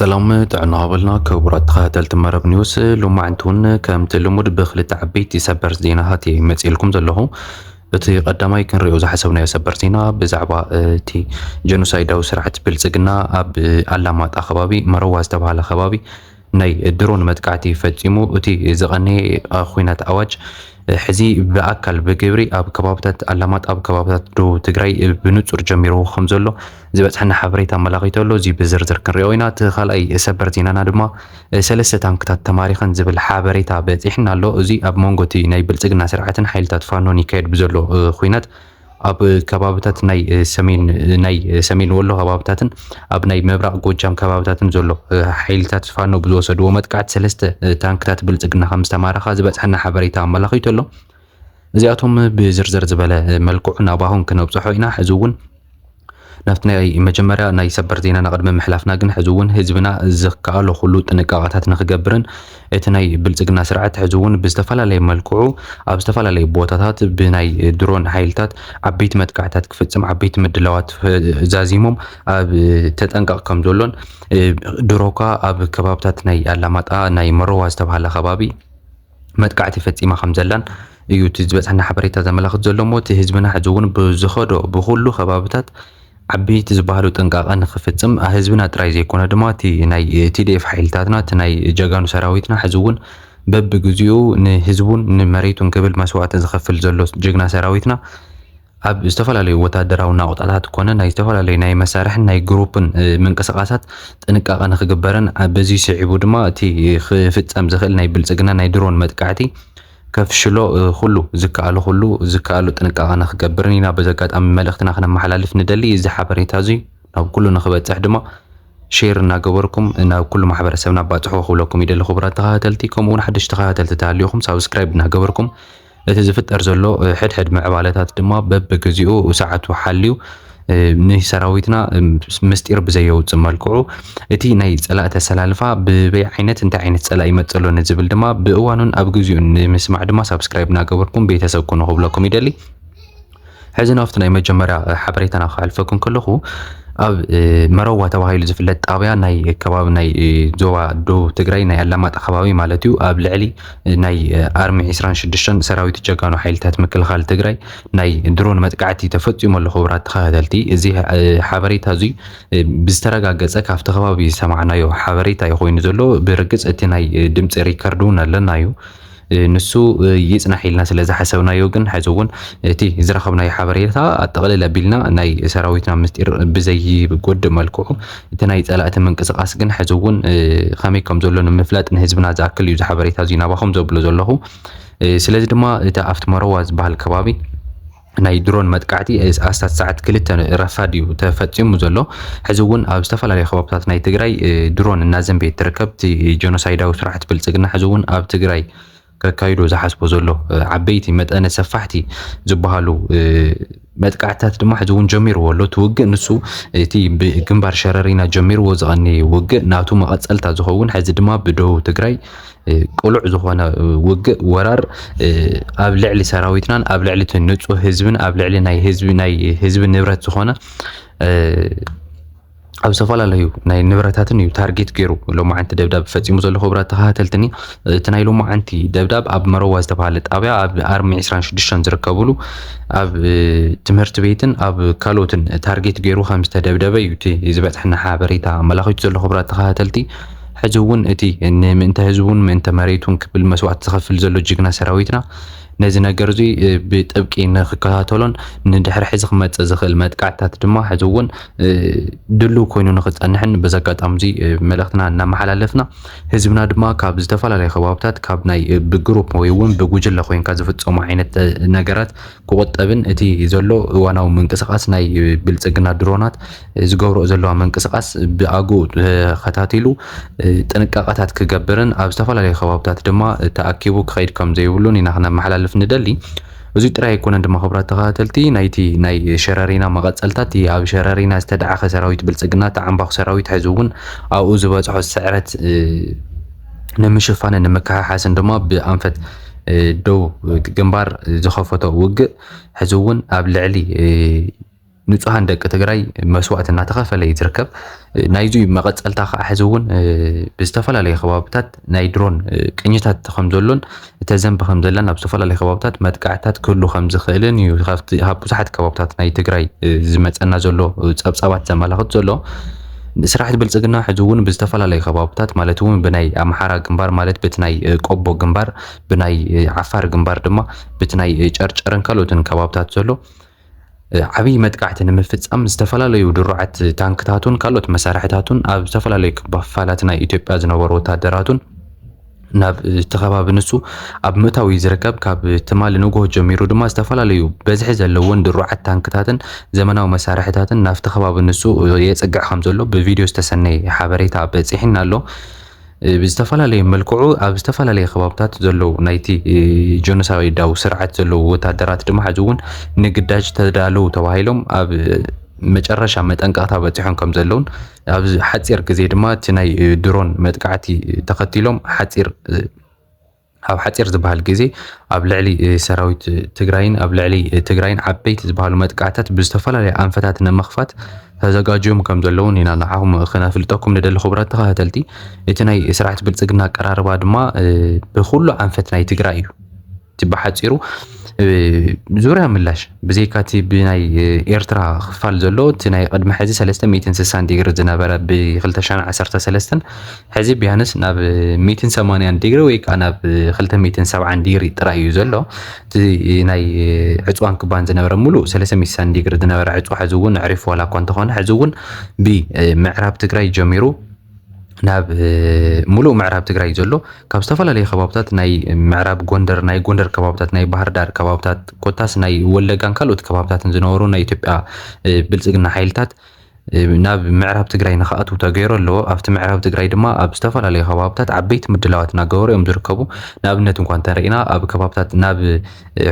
ሰላም ጥዕና ሃበልና ክቡራት ተኸታተልቲ መረብ ኒውስ። ሎማዕንቲ እውን ከምቲ ልሙድ ብክልተ ዓበይቲ ሰበር ዜናታት እየ መፅኤልኩም ዘለኹ። እቲ ቀዳማይ ክንሪኦ ዝሓሰብናዮ ሰበር ዜና ብዛዕባ እቲ ጀኖሳይዳዊ ስርዓት ብልፅግና ኣብ ኣላማጣ ከባቢ መረዋ ዝተባሃለ ከባቢ ናይ ድሮን መጥቃዕቲ ፈፂሙ። እቲ ዝቐነየ ኩናት ኣዋጅ ሕዚ ብኣካል ብግብሪ ኣብ ከባብታት ኣላማጣ ኣብ ከባብታት ደቡብ ትግራይ ብንፁር ጀሚርዎ ከም ዘሎ ዝበፅሐና ሓበሬታ ኣመላኺቱ ኣሎ። እዚ ብዝርዝር ክንሪኦ ኢና። እቲ ካልኣይ ሰበር ዜናና ድማ ሰለስተ ታንክታት ተማሪኸን ዝብል ሓበሬታ በፂሕና ኣሎ። እዚ ኣብ መንጎ እቲ ናይ ብልፅግና ስርዓትን ሓይልታት ፋኖን ይካየድ ብዘሎ ኩናት ኣብ ከባብታት ናይ ሰሜን ናይ ሰሜን ወሎ ከባብታትን ኣብ ናይ ምብራቕ ጎጃም ከባብታትን ዘሎ ሓይልታት ፋኖ ብዝወሰድዎ መጥቃዕት ሰለስተ ታንክታት ብልፅግና ከም ዝተማረኻ ዝበፅሐና ሓበሬታ ኣመላኺቱ ኣሎ። እዚኣቶም ብዝርዝር ዝበለ መልክዑ ናባኹም ክነብፅሖ ኢና። ሕዚ እውን ናብቲ ናይ መጀመርያ ናይ ሰበር ዜናና ቅድሚ ምሕላፍና ግን ሕዚ እውን ህዝብና ዝከኣሎ ኩሉ ጥንቃቐታት ንክገብርን እቲ ናይ ብልፅግና ስርዓት ሕዚ እውን ብዝተፈላለየ መልክዑ ኣብ ዝተፈላለዩ ቦታታት ብናይ ድሮን ሓይልታት ዓበይቲ መጥቃዕታት ክፍፅም ዓበይቲ ምድላዋት ዛዚሞም ኣብ ተጠንቀቕ ከም ዘሎን ድሮኳ ኣብ ከባብታት ናይ ኣላማጣ ናይ መረዋ ዝተባሃለ ከባቢ መጥቃዕቲ ፈፂማ ከም ዘላን እዩ እቲ ዝበፅሐና ሓበሬታ ዘመላኽት ዘሎ እሞ እቲ ህዝብና ሕዚ እውን ብዝኸዶ ብኩሉ ከባብታት ዓበይቲ ዝበሃሉ ጥንቃቐ ንክፍፅም ህዝብና ጥራይ ዘይኮነ ድማ እቲ ናይ ቲዲኤፍ ሓይልታትና እቲ ናይ ጀጋኑ ሰራዊትና ሕዚ እውን በብግዚኡ ንህዝቡን ንመሬቱን ክብል መስዋእቲ ዝኸፍል ዘሎ ጅግና ሰራዊትና ኣብ ዝተፈላለዩ ወታደራዊ ናቑጣታት ኮነ ናይ ዝተፈላለዩ ናይ መሳርሕን ናይ ግሩፕን ምንቅስቃሳት ጥንቃቐ ንክግበርን በዚ ስዒቡ ድማ እቲ ክፍፀም ዝኽእል ናይ ብልፅግና ናይ ድሮን መጥቃዕቲ ከፍሽሎ ኩሉ ዝከኣሉ ኩሉ ዝከኣሉ ጥንቃቐ ንክገብርን ኢና በዚ ኣጋጣሚ መልእኽትና ክነመሓላልፍ ንደሊ። እዚ ሓበሬታ እዚ ናብ ኩሉ ንክበፅሕ ድማ ሼር እናገበርኩም ናብ ኩሉ ማሕበረሰብና ኣባፅሕዎ ክብለኩም ይደሊ። ክቡራት ተኸታተልቲ፣ ከምኡ እውን ሓደሽቲ ተኸታተልቲ ተሃልዩኹም ሳብስክራይብ እናገበርኩም እቲ ዝፍጠር ዘሎ ሕድሕድ ምዕባለታት ድማ በብግዚኡ ሰዓቱ ሓልዩ ንሰራዊትና ምስጢር ብዘየውፅእ መልክዑ እቲ ናይ ፀላእቲ ኣሰላልፋ ብበይ ዓይነት እንታይ ዓይነት ፀላእ ይመፅእ ኣሎ ንዝብል ድማ ብእዋኑን ኣብ ግዚኡን ንምስማዕ ድማ ሳብስክራይብ እናገበርኩም ቤተሰብ ኩኑ ክብለኩም ይደሊ። ሕዚ ናብቲ ናይ መጀመርያ ሓበሬታና ክሕልፈኩም ከለኹ ኣብ መረዋ ተባሂሉ ዝፍለጥ ጣብያ ናይ ከባቢ ናይ ዞባ ደቡብ ትግራይ ናይ ኣላማጣ ከባቢ ማለት እዩ ኣብ ልዕሊ ናይ ኣርሚ ዕስራን ሽዱሽተን ሰራዊት ጀጋኑ ሓይልታት ምክልኻል ትግራይ ናይ ድሮን መጥቃዕቲ ተፈፂሙ ኣሎ። ክቡራት ተኸታተልቲ፣ እዚ ሓበሬታ እዚ ብዝተረጋገፀ ካብቲ ከባቢ ዝሰማዕናዮ ሓበሬታ እዩ ኮይኑ ዘሎ። ብርግፅ እቲ ናይ ድምፂ ሪከርድ እውን ኣለና እዩ። ንሱ ይፅናሕ ኢልና ስለ ዝሓሰብናዮ ግን ሕዚ እውን እቲ ዝረኸብናዮ ሓበሬታ ኣጠቕልል ኣቢልና ናይ ሰራዊትና ምስጢር ብዘይጎድእ መልክዑ እቲ ናይ ፀላእቲ ምንቅስቃስ ግን ሕዚ እውን ከመይ ከም ዘሎ ንምፍላጥ ንህዝብና ዝኣክል እዩ እዚ ሓበሬታ እዚ ናባኹም ዘብሎ ዘለኹ። ስለዚ ድማ እቲ ኣብቲ መረዋ ዝበሃል ከባቢ ናይ ድሮን መጥቃዕቲ ኣስታት ሰዓት ክልተ ረፋድ እዩ ተፈፂሙ ዘሎ። ሕዚ እውን ኣብ ዝተፈላለዩ ከባብታት ናይ ትግራይ ድሮን እናዘንበየት ትርከብ። እቲ ጀኖሳይዳዊ ስርዓት ብልፅግና ሕዚ እውን ኣብ ትግራይ ከካይዶ ዝሓስቦ ዘሎ ዓበይቲ መጠነ ሰፋሕቲ ዝበሃሉ መጥቃዕትታት ድማ ሕዚ እውን ጀሚርዎ ኣሎ። እቲ ውግእ ንሱ እቲ ብግንባር ሸረሪና ጀሚርዎ ዝቐነየ ውግእ ናቱ መቐፀልታ ዝኸውን ሕዚ ድማ ብደቡብ ትግራይ ቅሉዕ ዝኾነ ውግእ ወራር ኣብ ልዕሊ ሰራዊትናን ኣብ ልዕሊ እቲ ንፁህ ህዝብን ኣብ ልዕሊ ናይ ህዝቢ ናይ ህዝቢ ንብረት ዝኾነ ኣብ ዝተፈላለዩ ናይ ንብረታትን እዩ ታርጌት ገይሩ ሎማዓንቲ ደብዳብ ፈፂሙ ዘሎ። ክቡራት ተኸታተልትኒ፣ እቲ ናይ ሎማዓንቲ ደብዳብ ኣብ መረዋ ዝተባሃለ ጣብያ ኣብ ኣርሚ ዕስራን ሽዱሽተን ዝርከብሉ ኣብ ትምህርቲ ቤትን ኣብ ካልኦትን ታርጌት ገይሩ ከም ዝተደብደበ እዩ እቲ ዝበፅሐና ሓበሬታ ኣመላኺቱ ዘሎ። ክቡራት ተኸታተልቲ፣ ሕዚ እውን እቲ ንምእንተ ህዝቡን ምእንተ መሬቱን ክብል መስዋእቲ ዝኸፍል ዘሎ ጅግና ሰራዊትና ነዚ ነገር እዚ ብጥብቂ ንክከታተሎን ንድሕሪ ሕዚ ክመፅእ ዝኽእል መጥቃዕትታት ድማ ሕዚ እውን ድልው ኮይኑ ንክፀንሕን በዚ ኣጋጣሚ እዚ መልእኽትና እናመሓላለፍና ህዝብና ድማ ካብ ዝተፈላለዩ ከባብታት ካብ ናይ ብግሩፕ ወይ እውን ብጉጅለ ኮይንካ ዝፍፀሙ ዓይነት ነገራት ክቁጠብን እቲ ዘሎ እዋናዊ ምንቅስቃስ ናይ ብልፅግና ድሮናት ዝገብርኦ ዘለዋ ምንቅስቃስ ብኣግኡ ተኸታቲሉ ጥንቃቐታት ክገብርን ኣብ ዝተፈላለዩ ከባብታት ድማ ተኣኪቡ ክኸይድ ከም ዘይብሉን ኢና ክነመሓላልፍ ንደሊ። እዚ ጥራይ ኣይኮነን ድማ ክቡራት ተኸታተልቲ ናይቲ ናይ ሸረሪና መቐፀልታ እቲ ኣብ ሸረሪና ዝተደዓኸ ሰራዊት ብልፅግና ተዓምባኹ ሰራዊት ሕዚ እውን ኣብኡ ዝበፅሖ ስዕረት ንምሽፋንን ንምክሕሓስን ድማ ብኣንፈት ደቡብ ግንባር ዝኸፈቶ ውግእ ሕዚ እውን ኣብ ልዕሊ ንጹሃን ደቂ ትግራይ መስዋእቲ እናተኸፈለ እዩ ዝርከብ። ናይዚ መቐጸልታ ከዓ ሕዚ እውን ብዝተፈላለዩ ከባብታት ናይ ድሮን ቅኝታት ከም ዘሎን ተዘንቢ ከም ዘላን ኣብ ዝተፈላለዩ ከባብታት መጥቃዕታት ክህሉ ከም ዝኽእልን እዩ ካብ ብዙሓት ከባብታት ናይ ትግራይ ዝመፀና ዘሎ ፀብፃባት ዘመላኽት ዘሎ። ስርዓት ብልፅግና ሕዚ እውን ብዝተፈላለዩ ከባብታት ማለት እውን ብናይ ኣምሓራ ግንባር ማለት ብቲ ናይ ቆቦ ግንባር፣ ብናይ ዓፋር ግንባር ድማ ብቲ ናይ ጨርጨርን ካልኦትን ከባብታት ዘሎ ዓብዪ መጥቃዕቲ ንምፍፃም ዝተፈላለዩ ድሩዓት ታንክታቱን ካልኦት መሳርሕታቱን ኣብ ዝተፈላለዩ ክፋላት ናይ ኢትዮጵያ ዝነበሩ ወታደራቱን ናብ እቲ ከባቢ ንሱ ኣብ ምእታው እዩ ዝርከብ። ካብ ትማሊ ንግሆ ጀሚሩ ድማ ዝተፈላለዩ በዝሒ ዘለዎን ድሩዓት ታንክታትን ዘመናዊ መሳርሕታትን ናብቲ ከባቢ ንሱ የፅግዕ ከም ዘሎ ብቪድዮ ዝተሰነየ ሓበሬታ በፂሕና ኣሎ። ብዝተፈላለየ መልክዑ ኣብ ዝተፈላለየ ከባብታት ዘለዉ ናይቲ ጀኖሳይዳዊ ስርዓት ዘለዉ ወታደራት ድማ ሕዚ እውን ንግዳጅ ተዳለዉ ተባሂሎም ኣብ መጨረሻ መጠንቀቕታ በፂሖም ከም ዘለውን ኣብ ሓፂር ግዜ ድማ እቲ ናይ ድሮን መጥቃዕቲ ተኸቲሎም ሓፂር ኣብ ሓፂር ዝበሃል ግዜ ኣብ ልዕሊ ሰራዊት ትግራይን ኣብ ልዕሊ ትግራይን ዓበይቲ ዝበሃሉ መጥቃዕታት ብዝተፈላለዩ ኣንፈታት ንምኽፋት ተዘጋጅዮም ከም ዘለውን ኢና ንዓኹም ክነፍልጠኩም ንደሊ። ክቡራት ተኸታተልቲ፣ እቲ ናይ ስርዓት ብልፅግና ኣቀራርባ ድማ ብኩሉ ኣንፈት ናይ ትግራይ እዩ። እቲ ብሓፂሩ ዙርያ ምላሽ ብዘይካ እቲ ብናይ ኤርትራ ክፋል ዘሎ እቲ ናይ ቅድሚ ሕዚ ሰለስተ ሚእትን ስሳን ዲግሪ ዝነበረ ብ ክልተ ሽሕን ዓሰርተ ሰለስተን ሕዚ ቢያንስ ናብ ሚእትን ሰማንያን ዲግሪ ወይ ከዓ ናብ ክልተ ሚእትን ሰብዓን ዲግሪ ጥራይ እዩ ዘሎ። እቲ ናይ ዕፅዋን ክባን ዝነበረ ሙሉእ ሰለስተ ሚእትን ስሳን ዲግሪ ዝነበረ ዕፅዋ ሕዚ እውን ኣዕሪፉ ዋላ እኳ እንተኾነ ሕዚ እውን ብምዕራብ ትግራይ ጀሚሩ ናብ ሙሉእ ምዕራብ ትግራይ ዘሎ ካብ ዝተፈላለዩ ከባብታት ናይ ምዕራብ ጎንደር ናይ ጎንደር ከባብታት ናይ ባህር ዳር ከባብታት ኮታስ ናይ ወለጋን ካልኦት ከባብታትን ዝነበሩ ናይ ኢትዮጵያ ብልፅግና ሓይልታት ናብ ምዕራብ ትግራይ ንክኣትዉ ተገይሩ ኣሎ። ኣብቲ ምዕራብ ትግራይ ድማ ኣብ ዝተፈላለዩ ከባብታት ዓበይቲ ምድላዋት እናገበሩ እዮም ዝርከቡ። ንኣብነት እንኳ እንተርኢና ኣብ ከባብታት ናብ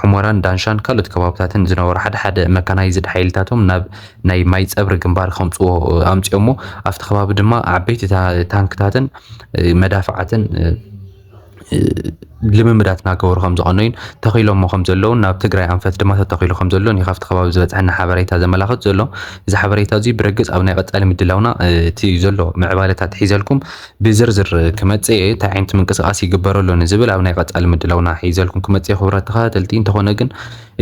ሑመራን ዳንሻን ካልኦት ከባብታትን ዝነበሩ ሓደ ሓደ መካናይዝድ ሓይልታቶም ናብ ናይ ማይ ፀብሪ ግንባር ከምፅዎ ኣምፅኦሞ ኣብቲ ከባቢ ድማ ዓበይቲ ታንክታትን መዳፍዓትን ልምምዳት እናገበሩ ከም ዝቐነዩን ተኺሎሞ ከም ዘለውን ናብ ትግራይ ኣንፈት ድማ ተተኺሉ ከም ዘለውን እዩ ካብቲ ከባቢ ዝበፅሐና ሓበሬታ ዘመላኽት ዘሎ። እዚ ሓበሬታ እዚ ብርግፅ ኣብ ናይ ቀፃሊ ምድላውና እቲ ዘሎ ምዕባለታት ሒዘልኩም ብዝርዝር ክመፅእ እየ። እንታይ ዓይነት ምንቅስቃስ ይግበረሉ ንዝብል ኣብ ናይ ቀፃሊ ምድላውና ሒዘልኩም ክመፅእ እየ። ክቡራት ተኸታተልቲ፣ እንተኾነ ግን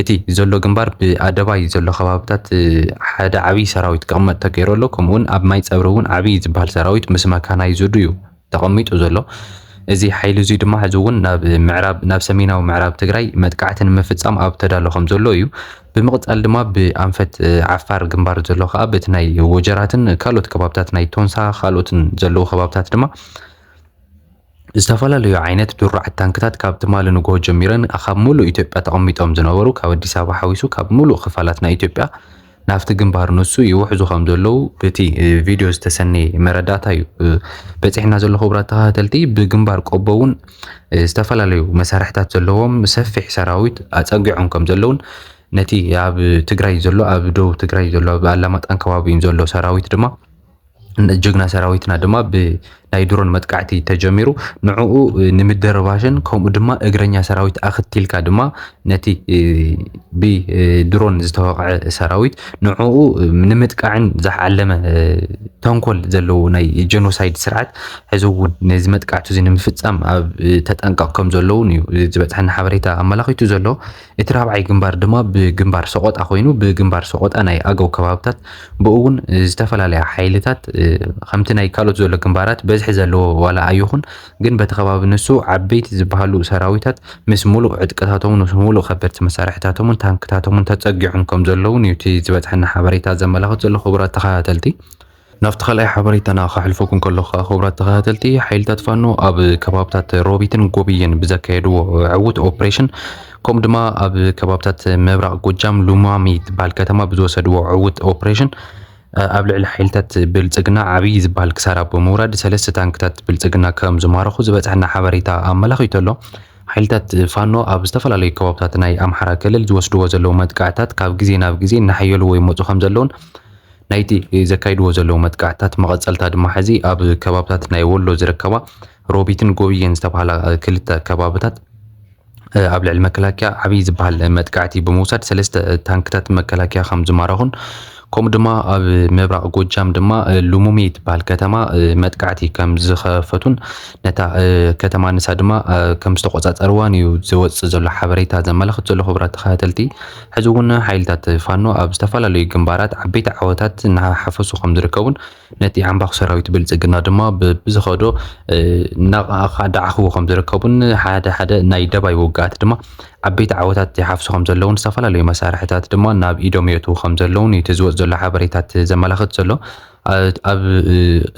እቲ ዘሎ ግንባር ብኣደባይ ዘሎ ከባብታት ሓደ ዓብዪ ሰራዊት ክቕመጥ ተገይሩ ኣሎ። ከምኡውን ኣብ ማይ ፀብሪ እውን ዓብዪ ዝበሃል ሰራዊት ምስ መካናይዝዱ እዩ ተቐሚጡ ዘሎ። እዚ ሓይሊ እዚ ድማ ሕዚ እውን ናብ ምዕራብ ናብ ሰሜናዊ ምዕራብ ትግራይ መጥቃዕቲ ንምፍፃም ኣብ ተዳሎ ከም ዘሎ እዩ። ብምቕፃል ድማ ብኣንፈት ዓፋር ግንባር ዘሎ ከዓ በቲ ናይ ወጀራትን ካልኦት ከባብታት ናይ ቶንሳ ካልኦትን ዘለዉ ከባብታት ድማ ዝተፈላለዩ ዓይነት ድሩዓት ታንክታት ካብ ትማሊ ንግሆ ጀሚረን ካብ ሙሉእ ኢትዮጵያ ተቐሚጦም ዝነበሩ ካብ ኣዲስ ኣበባ ሓዊሱ ካብ ሙሉእ ክፋላት ናይ ኢትዮጵያ ናብቲ ግንባር ንሱ ይውሕዙ ከም ዘለዉ በቲ ቪድዮ ዝተሰነየ መረዳእታ እዩ በፂሕና ዘሎ። ክቡራት ተኸታተልቲ፣ ብግንባር ቆቦ እውን ዝተፈላለዩ መሳርሕታት ዘለዎም ሰፊሕ ሰራዊት ኣፀጊዖም ከም ዘለውን ነቲ ኣብ ትግራይ ዘሎ ኣብ ደቡብ ትግራይ ዘሎ ኣብ ኣላማጣን ከባቢኡን ዘሎ ሰራዊት ድማ ጅግና ሰራዊትና ድማ ብናይ ድሮን መጥቃዕቲ ተጀሚሩ ንዕኡ ንምድርባሽን ከምኡ ድማ እግረኛ ሰራዊት ኣኽቲልካ ድማ ነቲ ብድሮን ዝተወቕዐ ሰራዊት ንዕኡ ንምጥቃዕን ዝዓለመ ተንኮል ዘለዎ ናይ ጀኖሳይድ ስርዓት ሕዚ እውን ነዚ መጥቃዕቲ እዚ ንምፍፃም ኣብ ተጠንቀቕ ከም ዘለውን እዩ ዝበፅሐና ሓበሬታ ኣመላኺቱ ዘሎ። እቲ ራብዓይ ግንባር ድማ ብግንባር ሰቆጣ ኮይኑ ብግንባር ሰቆጣ ናይ ኣገው ከባብታት ብኡ እውን ዝተፈላለያ ሓይልታት ከምቲ ናይ ካልኦት ዘሎ ግንባራት በዝሒ ዘለዎ ዋላ ኣይኹን ግን በቲ ከባቢ ንሱ ዓበይቲ ዝበሃሉ ሰራዊታት ምስ ሙሉእ ዕጥቅታቶምን ምስ ሙሉእ ከበድቲ መሳርሕታቶምን ታንክታቶምን ተፀጊዖም ከም ዘለውን እዩ እቲ ዝበፅሐና ሓበሬታ ዘመላኽት ዘሎ። ክቡራት ተኸታተልቲ፣ ናብቲ ካልኣይ ሓበሬታና ከሕልፈኩም ከለኹ ከዓ ክቡራት ተኸታተልቲ፣ ሓይልታት ፋኖ ኣብ ከባብታት ሮቢትን ጎብየን ብዘካየድዎ ዕዉት ኦፕሬሽን ከምኡ ድማ ኣብ ከባብታት ምብራቕ ጎጃም ሉማሚ ትበሃል ከተማ ብዝወሰድዎ ዕዉት ኦፕሬሽን ኣብ ልዕሊ ሓይልታት ብልፅግና ዓብዪ ዝበሃል ክሳራ ብምውራድ ሰለስተ ታንክታት ብልፅግና ከም ዝማረኹ ዝበፅሐና ሓበሬታ ኣመላኺቱ ኣሎ። ሓይልታት ፋኖ ኣብ ዝተፈላለዩ ከባብታት ናይ ኣምሓራ ክልል ዝወስድዎ ዘለዉ መጥቃዕታት ካብ ግዜ ናብ ግዜ እናሓየልዎ ይመፁ ከም ዘለውን ናይቲ ዘካይድዎ ዘለዉ መጥቃዕታት መቐፀልታ ድማ ሕዚ ኣብ ከባብታት ናይ ወሎ ዝርከባ ሮቢትን ጎብየን ዝተባሃላ ክልተ ከባብታት ኣብ ልዕሊ መከላከያ ዓብዪ ዝበሃል መጥቃዕቲ ብምውሳድ ሰለስተ ታንክታት መከላከያ ከም ዝማረኹን፣ ከምኡ ድማ ኣብ ምብራቕ ጎጃም ድማ ሉሙሜ ትበሃል ከተማ መጥቃዕቲ ከም ዝኸፈቱን ነታ ከተማ ንሳ ድማ ከም ዝተቆጻጸርዋን እዩ ዝወጽእ ዘሎ ሓበሬታ ዘመላኽት ዘሎ። ክቡራት ተኸታተልቲ፣ ሕዚ እውን ሓይልታት ፋኖ ኣብ ዝተፈላለዩ ግንባራት ዓበይቲ ዓወታት እናሓፈሱ ከም ዝርከቡን ነቲ ዓምባኹ ሰራዊት ብልጽግና ድማ ብዝኸዶ እናዳዓኽዎ ከም ዝርከቡን ሓደ ሓደ ናይ ደባይ ውግኣት ድማ ዓበይቲ ዓወታት ይሓፍሱ ከም ዘለውን ዝተፈላለዩ መሳርሕታት ድማ ናብ ኢዶም የእትዉ ከም ዘለውን እቲ ዝወፅ ዘሎ ሓበሬታት ዘመላኽት ዘሎ። ኣብ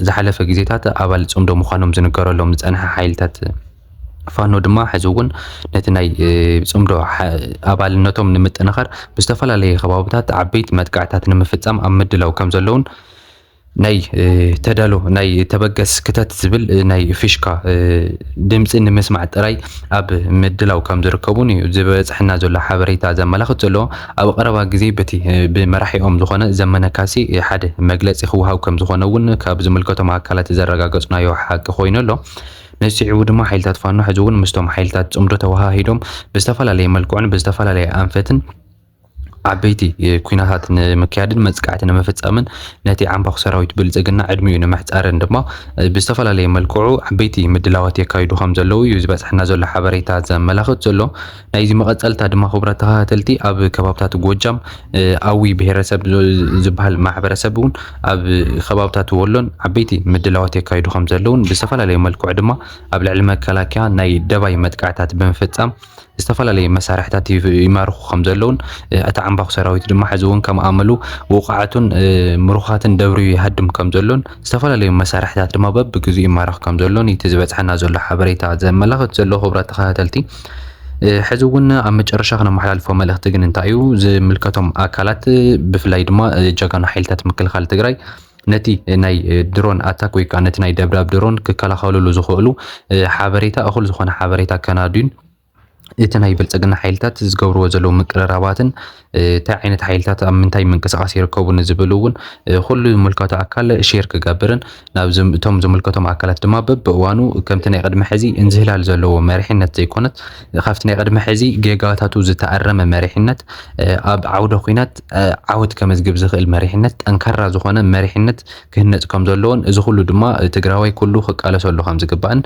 ዝሓለፈ ግዜታት ኣባል ፅምዶ ምዃኖም ዝንገረሎም ዝፀንሐ ሓይልታት ፋኖ ድማ ሕዚ እውን ነቲ ናይ ፅምዶ ኣባልነቶም ንምጥንኻር ብዝተፈላለየ ከባብታት ዓበይቲ መጥቃዕታት ንምፍፃም ኣብ ምድላው ከም ዘለውን ናይ ተዳሎ ናይ ተበገስ ክተት ዝብል ናይ ፊሽካ ድምፂ ንምስማዕ ጥራይ ኣብ ምድላው ከም ዝርከቡን እዩ ዝበፅሐና ዘሎ ሓበሬታ ዘመላኽት ዘሎ። ኣብ ቀረባ ግዜ በቲ ብመራሒኦም ዝኾነ ዘመነ ካሴ ሓደ መግለፂ ክወሃብ ከም ዝኾነ እውን ካብ ዝምልከቶም ኣካላት ዘረጋገፅናዮ ሓቂ ኮይኑ ኣሎ። ነዚ ስዒቡ ድማ ሓይልታት ፋኖ ሕዚ እውን ምስቶም ሓይልታት ፅምዶ ተወሃሂዶም ብዝተፈላለየ መልክዑን ብዝተፈላለየ ኣንፈትን ዓበይቲ ኩናታት ንምክያድን መጥቃዕቲ ንምፍፃምን ነቲ ዓምባኹ ሰራዊት ብልፅግና ዕድሚኡ ንምሕፃርን ድማ ብዝተፈላለየ መልክዑ ዓበይቲ ምድላዋት የካይዱ ከም ዘለዉ እዩ ዝበፅሐና ዘሎ ሓበሬታ ዘመላኽት ዘሎ። ናይዚ መቐፀልታ ድማ ክቡራት ተኸታተልቲ ኣብ ከባብታት ጎጃም ኣዊ ብሄረሰብ ዝበሃል ማሕበረሰብ እውን ኣብ ከባብታት ወሎን ዓበይቲ ምድላዋት የካይዱ ከም ዘለውን ብዝተፈላለየ መልክዑ ድማ ኣብ ልዕሊ መከላከያ ናይ ደባይ መጥቃዕታት ብምፍፃም ዝተፈላለየ መሳርሕታት ይማርኹ ከም ዘለውን እቲ ዓምባኹ ሰራዊት ድማ ሕዚ እውን ከም ኣመሉ ውቑዓቱን ምሩኻትን ደብሪዩ ይሃድም ከም ዘሎን ዝተፈላለዩ መሳርሕታት ድማ በብግዜኡ ይማረኽ ከም ዘሎን እቲ ዝበፅሐና ዘሎ ሓበሬታ ዘመላኽት ዘሎ። ክቡራት ተኸታተልቲ፣ ሕዚ እውን ኣብ መጨረሻ ክነመሓላልፎ መልእኽቲ ግን እንታይ እዩ? ዝምልከቶም ኣካላት ብፍላይ ድማ ጀጋኑ ሓይልታት ምክልኻል ትግራይ ነቲ ናይ ድሮን ኣታክ ወይ ከዓ ነቲ ናይ ደብዳብ ድሮን ክከላኸልሉ ዝኽእሉ ሓበሬታ እኹል ዝኾነ ሓበሬታ ከናድዩን እቲ ናይ ብልፅግና ሓይልታት ዝገብርዎ ዘለዉ ምቅርራባትን እንታይ ዓይነት ሓይልታት ኣብ ምንታይ ምንቅስቃስ ይርከቡ ንዝብል እውን ኩሉ ዝምልከቶ ኣካል ሼር ክገብርን ናብ እቶም ዝምልከቶም ኣካላት ድማ በብእዋኑ ከምቲ ናይ ቅድሚ ሕዚ እንዝህላል ዘለዎ መሪሕነት ዘይኮነት ካብቲ ናይ ቅድሚ ሕዚ ጌጋታቱ ዝተኣረመ መሪሕነት ኣብ ዓውደ ኲናት ዓወት ከመዝግብ ዝኽእል መሪሕነት ጠንካራ ዝኾነ መሪሕነት ክህነፅ ከም ዘለዎን እዚ ኩሉ ድማ ትግራዋይ ኩሉ ክቃለሰሉ ከም ዝግባእን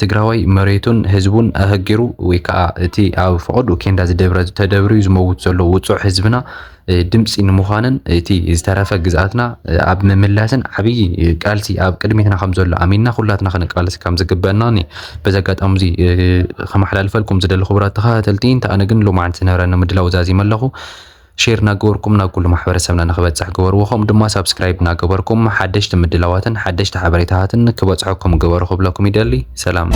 ትግራዋይ መሬቱን ህዝቡን ኣህጊሩ ወይ ከዓ እቲ ኣብ ፈቐድኡ ኬንዳ ዝደብረ ተደብርዩ ዝመውት ዘሎ ውፁዕ ህዝብና ድምፂ ንምዃንን እቲ ዝተረፈ ግዝኣትና ኣብ ምምላስን ዓብዪ ቃልሲ ኣብ ቅድሚትና ከም ዘሎ ኣሚንና ኩላትና ክንቃለስ ከም ዝግበአና በዚ ኣጋጣሚ እዚ ከመሓላልፈልኩም ዝደሊ። ክቡራት ተኸታተልቲ፣ እንተ ኣነ ግን ሎማዓንቲ ዝነበረኒ ምድላው ዛዚመ ኣለኹ። ሼር እናገበርኩም ናብ ኩሉ ማሕበረሰብና ንክበፅሕ ግበርዎ። ከምኡ ድማ ሳብስክራይብ እናገበርኩም ሓደሽቲ ምድላዋትን ሓደሽቲ ሓበሬታታትን ክበፅሐኩም ግበሩ ክብለኩም ይደሊ። ሰላም።